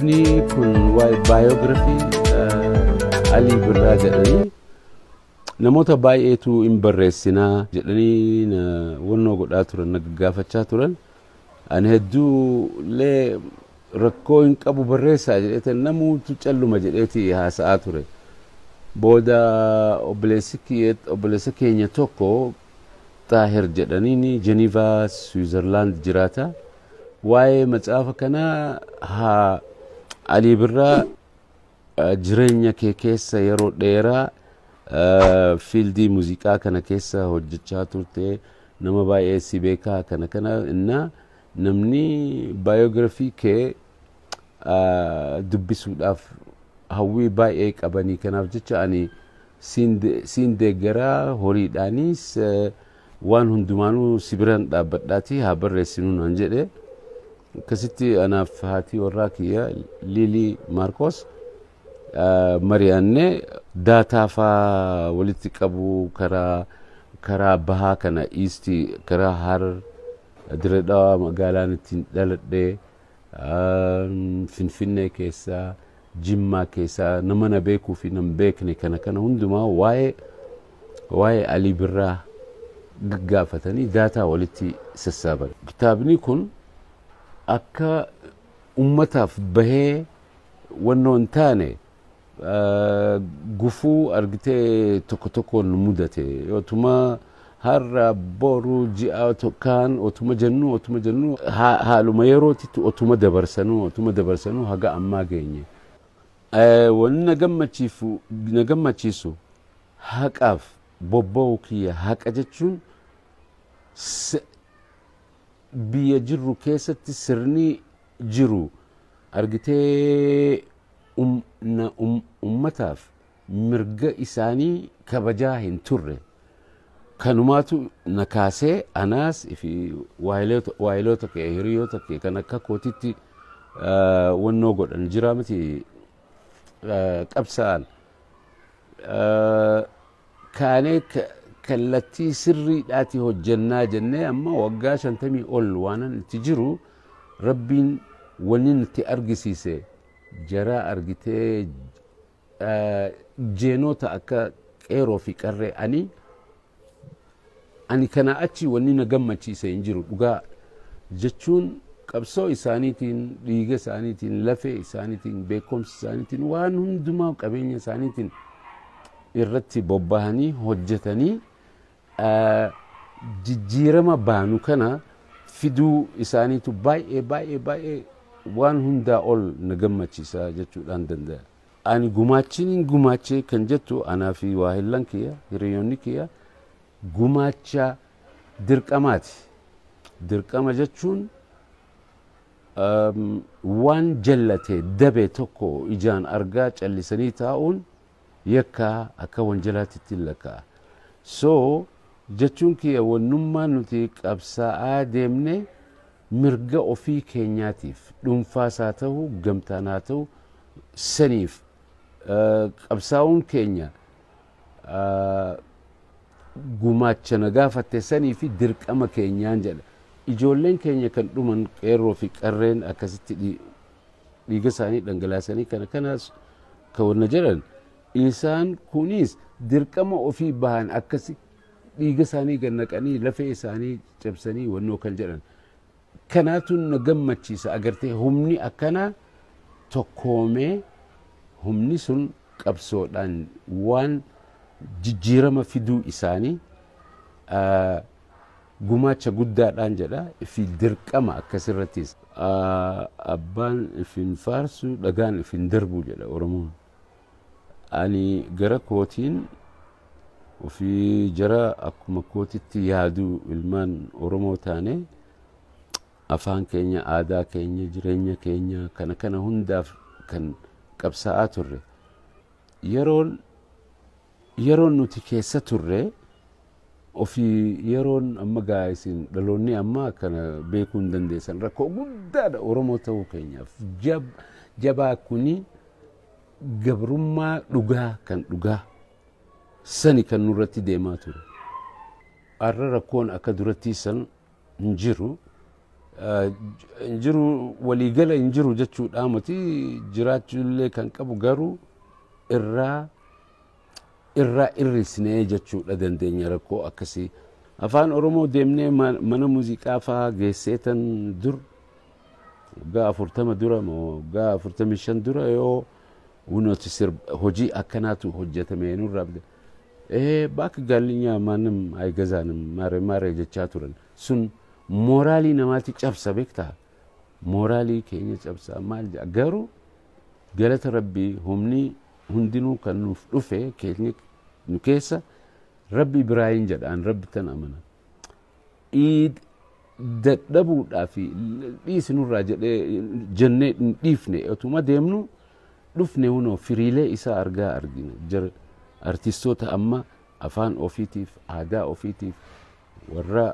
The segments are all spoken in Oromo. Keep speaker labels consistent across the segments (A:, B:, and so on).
A: Kitaabni kun waa'ee biography Alii Birraa jedhanii namoota baay'eetu hin barreessinaa jedhanii na wannoo godhaa turan, na gaggaafachaa turan. Ani hedduu illee rakkoo hin qabu, barreessaa jedheetan, namuutu calluma jedheeti haasa'aa ture. Booda obboleessa keenya tokko Xaahir jedhaniin Jenivaa, Switzerland jiraata. Waa'ee macaafa kanaa haa Alii Birraa jireenya kee keessa yeroo dheeraa field muuziqaa kana keessa hojjechaa turte, nama baay'ee si beekaa, kana kana innaa namni biography kee dubbisuudhaaf hawwii baay'ee qabanii, kanaaf jecha ani siin deeggaraa, horiidhaanis waan hundumaanuu si biraan dhaabbadhaatii haa barreessinuu naan jedhe. Akkasitti anaaf haati warraa kiyya Liilii Maarkos mari'annee data faa walitti qabu, karaa bahaa kana, east, karaa Harar, Dirree Dhawaa, magaalaan ittiin dhaladhee, Finfinnee keessaa, Jimmaa keessaa, nama na beekuu fi nan beekne kana kana hundumaa waa'ee Alii Birraa gaggaafatanii data walitti sassaaban. Kitaabni kun akka ummataaf bahee wannoo hin taane gufuu argitee tokko tokkoon nu mudate. Otuma har'a, boru, ji'a kaan otuma jennu haaluma yerootitti otuma dabarsanuu haga ammaa geenye. Wanni na gammachiisu haqaaf bobba'uu kiyya. Haqa jechuun biyya jirru keessatti sirni jiru argitee ummataaf mirga isaanii kabajaa hin turre. Kanumaatu na kaasee anaas fi waayiloota kee, hiriyoota kee kan akka kootitti wannoo godhan jira miti qabsa'an. Kaanee kallattii sirriidhaati hojjannaa jennee amma waggaa 50 ol waanan itti jiru, Rabbiin wanni nutti argisiise jaraa argitee jeenota akka qeeroo fi qarree. Ani kana achi wanni na gammachiise hin jiru. Dhugaa jechuun qabsoo isaaniitiin, dhiiga isaaniitiin, lafee isaaniitiin, beekumsa isaaniitiin, waan hundumaa qabeenya isaaniitiin irratti bobbahanii hojjetanii jijjiirama baanu kana fiduu isaaniitu baay'ee baay'ee baay'ee waan hundaa ol na gammachiisa jechuudhaan danda'a. Ani gumaachiin gumaachee kan jettu, anaa fi waahillan kiyya, hiriyoonni kiyya, gumaacha dirqamaati. Dirqama jechuun waan jallate dabe tokko ijaan argaa callisanii taa'uun yakkaa akka wanjalaatti ittiin lakkaa'a. So jechuun kiyya wannummaa nuti qabsaa'aa deemne mirga ofii keenyaatiif, dhuunfaas haa ta'u, gamtaan haa ta'u, saniif qabsaa'uun keenya gumaacha na gaafatte sanii fi dirqama keenyaan jedha. Ijoolleen keenya kan dhuman, qeerroo fi qarreen akkasitti dhiiga isaanii dhangalaasanii kana kanaas kan wanna jedhan, isaan kunis dirqama ofii bahan, akkasi dhiiga isaanii gannaqanii, lafee isaanii cabsanii wannoo kan jedhan. Kanaatu na gammachiisa. Agartee, humni akkanaa tokkoomee humni sun qabsoodhaan waan jijjiirama fiduu isaanii gumaacha guddaadhaan jedha fi dirqama akkasirrattis. Abbaan ifin faarsu dhagaan ifin darbu jedha Oromoon. Ani gara kootiin ofii jara akkuma kootitti yaaduu ilmaan Oromoo taane, afaan keenya, aadaa keenya, jireenya keenya kana kana hundaaf kan qabsaa'aa turre. Yeroon nuti keessa turre ofii yeroon amma gaa isin dhaloonni amma kana beekuu hin dandeessan, rakkoo guddaadha Oromoo ta'uu keenyaaf. Jabaa kuni gabrummaa dhugaa kan dhugaa sani kan nurratti deemaa ture. Har'a rakkoon akka duratti san hin jiru. Hin jiru, waliigala hin jiru jechuudha miti, jiraachuullee kan qabu garuu irraa irrisnee jechuudha dandeenya rakkoo akkasii. Afaan Oromoo deemnee mana muuziqaa fa'aa geesseetan dur, waggaa 40 dura moo waggaa 45 dura, yoo nuti hojii akkanaatu hojjetame nurraa bakka gaalinyaa ማንም አይገዛንም ማሬ ማሬ jechaa turan. Sun mooraalii namaatti cabsa, beektaa, mooraalii keenya cabsa. Maal jedha, garuu galata Rabbii humni hundinuu kan nuuf dhufe keenya nu keessa Rabbi Ibraahin jedhaan, Rabbi tan amana. Dadhabuudhaa fi dhiisi nurraa jedhee jennee hin dhiifne, otuma deemnu dhufne hunoo firiilee isaa argaa argina. Jara artistoota amma afaan ofiitiif, aadaa ofiitiif warra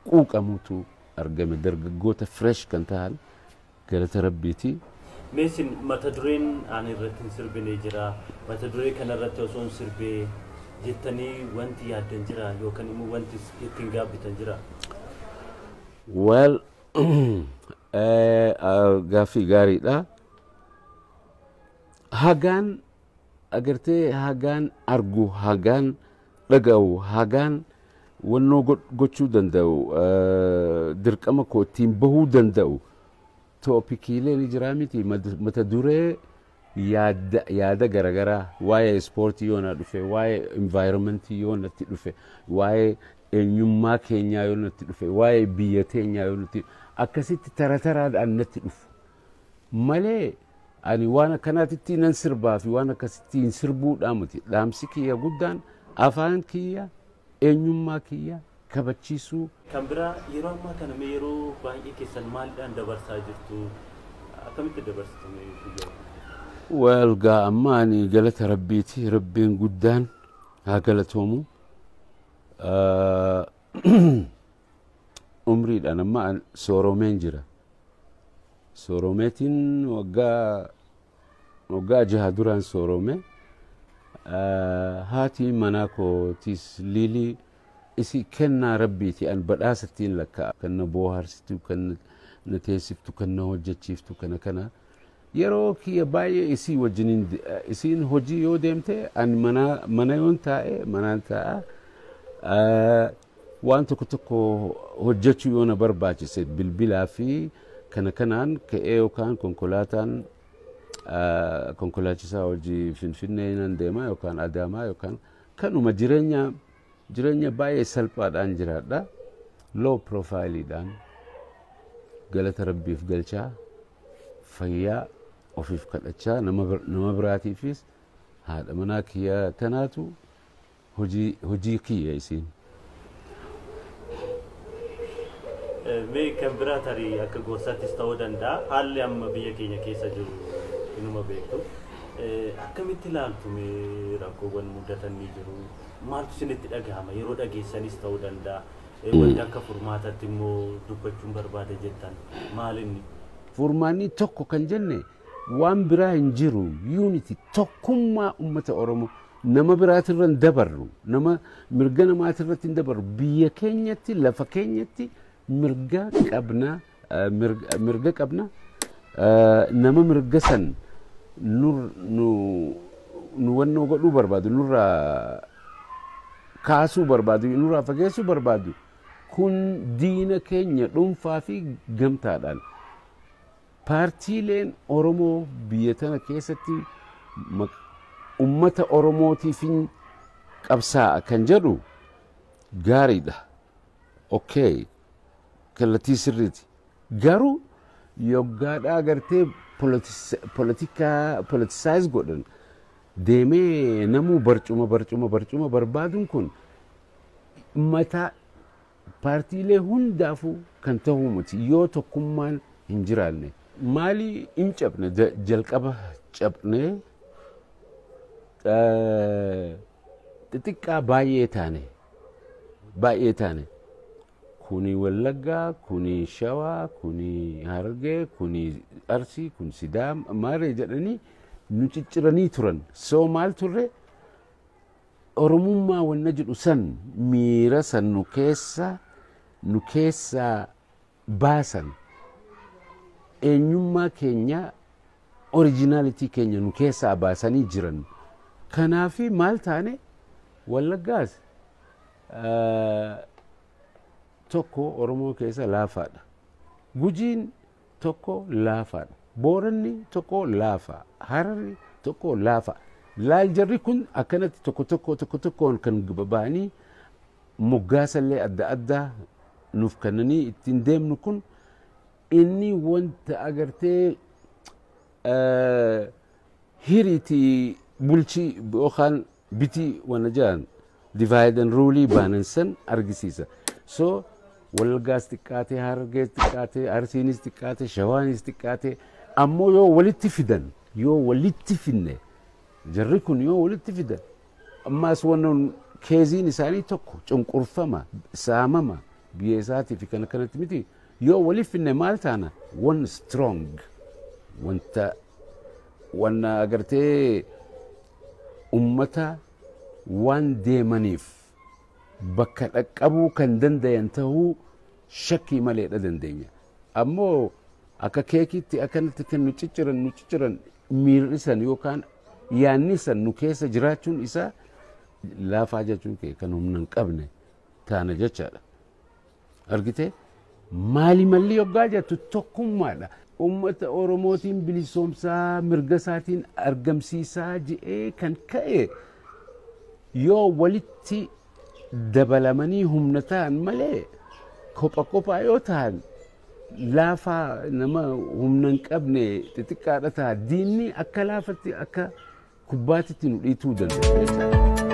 A: quuqamutu argame, dargaggoota fresh kan ta'an, galata Rabbiiti.
B: Meesin mata dureen ani irratti hin sirbine jira. Mata duree kanarratti osoo hin sirbee jettanii wanti yaaddan jira yookaan immoo wanti ittiin gaabbitan jira?
A: Well, gaaffii gaariidha. Hagaan agartee, hagaan argu, hagaan dhaga'u, hagaan wannoo gochuu danda'u, dirqama koo ittiin bahuu danda'u topiciilee ni jiraa miti, mata duree yaada garaagaraa, waa'ee ispoortii yoo na dhufe, waa'ee environmentii yoo natti dhufe, waa'ee eenyummaa keenyaa yoo natti dhufe, waa'ee biyya teenyaa yoo natti, akkasitti tara taraadhaan natti dhufu malee ani waan akkanaatitti nan sirbaa fi waan akkasitti hin sirbuudhaa miti. Dhaamsi kiyya guddaan afaan kiyya, eenyummaa kiyya kabachiisuu.
B: Kan biraa, yeroo ammaa kana mee yeroo baay'ee keessan maaliidhaan dabarsaa jirtu? Akkamitti dabarsitu mee guyyaa?
A: Well, gaa amma ani galata Rabbiiti, Rabbiin guddaan haa galatoomu. Umriidhaan amma sooromeen jira. Sooromeetiin waggaa 6 duraan soorome. Haati manaa kootis Liilii isi kennaa Rabbiiti, an badhaasattiin lakka'a. Kan na booharsitu, kan na teessiftu, kan na hojjechiiftu, kana kana. Yeroo kiyya baay'ee isii wajjiniin, isiin hojii yoo deemte an mana yoon taa'e manaan taa'a. Waan tokko tokko hojjechuu yoo na barbaachise bilbilaa fi kana kanaan ka'ee yookaan konkolaataan konkolaachisaa hojii Finfinnee nan deema yookaan Adaamaa yookaan kanuma jireenya baay'ee salphaadhaan jiraadha. Low profileidhaan galata Rabbiif galchaa, fayyaa ofiif kadhachaa, nama biraatiifis haadha manaa kiyya tanaatu hojii kiyya isiin.
B: Mee kan biraa tarii akka gorsaattis ta'uu danda'a. Haalli amma biyya keenya keessa jiru inuma beektu. Akkamitti ilaaltu mee rakkoowwan mudatan ni jiru? Maaltu isinitti dhagahama? Yeroo dhageessanis ta'uu danda'a. Wanti akka furmaatatti immoo dubbachuun barbaada jettan maal inni?
A: Furmaanni tokko kan jenne waan biraa hin jiru, unity, tokkummaa uummata Oromoo. Nama biraatirra hin dabarru, nama mirga namaatirratti hin dabarru, biyya keenyatti, lafa keenyatti mirga qabna, mirga qabna. Nama mirga san nu wannoo godhuu barbaadu, nurraa kaasuu barbaadu, nurraa fageessuu barbaadu kun diina keenya dhuunfaa fi gamtaadhaan. Paartiileen Oromoo biyya tana keessatti ummata Oromootiif qabsaa'a kan jedhu gaariidha. Okay, kallattii sirriiti. Garuu yoggaadhaa agartee politikaa politicize godhan deemee namuu barcuma barbaaduun kun mataa paartiilee hundaafuu kan ta'uu miti yoo tokkummaan hin jiraanne. Maali, hin cabne, jalqaba cabnee xixiqqaa baay'ee taane, baay'ee taane. Kuni Wallaggaa, kuni Shawaa, kuni Harargee, kuni Arsii, kun Sidaama maaree jedhanii nu cicciranii turan. So maal turre, Oromummaa wanna jedhu san, miira san nu keessa baasan, eenyummaa keenya, originality keenya nu keessaa baasanii jiran. Kanaafi maal taane? Wallaggaas tokko Oromoo keessa laafaadha. Gujiin tokko laafaadha. Booranni tokko laafa. Hararri tokko laafa. Laal, jarri kun akkanatti tokko tokko tokko tokkoon kan ba'anii moggaasallee adda addaa nuuf kennanii ittiin deemnu kun, inni wanta agartee hiriitii bulchii yookaan bitii wana jedhan, divide and rule baanan san argisiisa. So Wallaggaas xiqqaatee, Harargees xiqqaatee, Arsiinis xiqqaatee, Shawaanis xiqqaatee, ammoo yoo walitti fidan, yoo walitti finne, jarri kun yoo walitti fidan, ammaas wannan keeziin isaanii tokko, cunqurfama, saamama biyya isaatii fi kana kanatti miti. Yoo walitti finne maal taana? One strong wanta wanna agartee ummata waan deemaniif bakka dhaqqabuu kan dandayan tahuu shakkii maleedha dandeenya. Ammoo akka keekiitti akkanatti kan nu cicciran, nu cicciran, miirrisan yookaan yaannisan nu keessa jiraachuun isaa laafaa jechuun kee kan humna hin qabne taana jechaadha. Argitee, maali malli yoggaa jettu tokkummaadha. Uummata Oromootiin bilisoomsaa, mirga isaatiin argamsiisaa je'ee kan ka'e yoo walitti dabalamanii humna ta'an malee, kopha kophaa yoo ta'an laafaa, nama humna hin qabne xixiqqaadha ta'a. Diinni akka laafatti, akka kubbaatitti nu dhiituu danda'a jechaadha.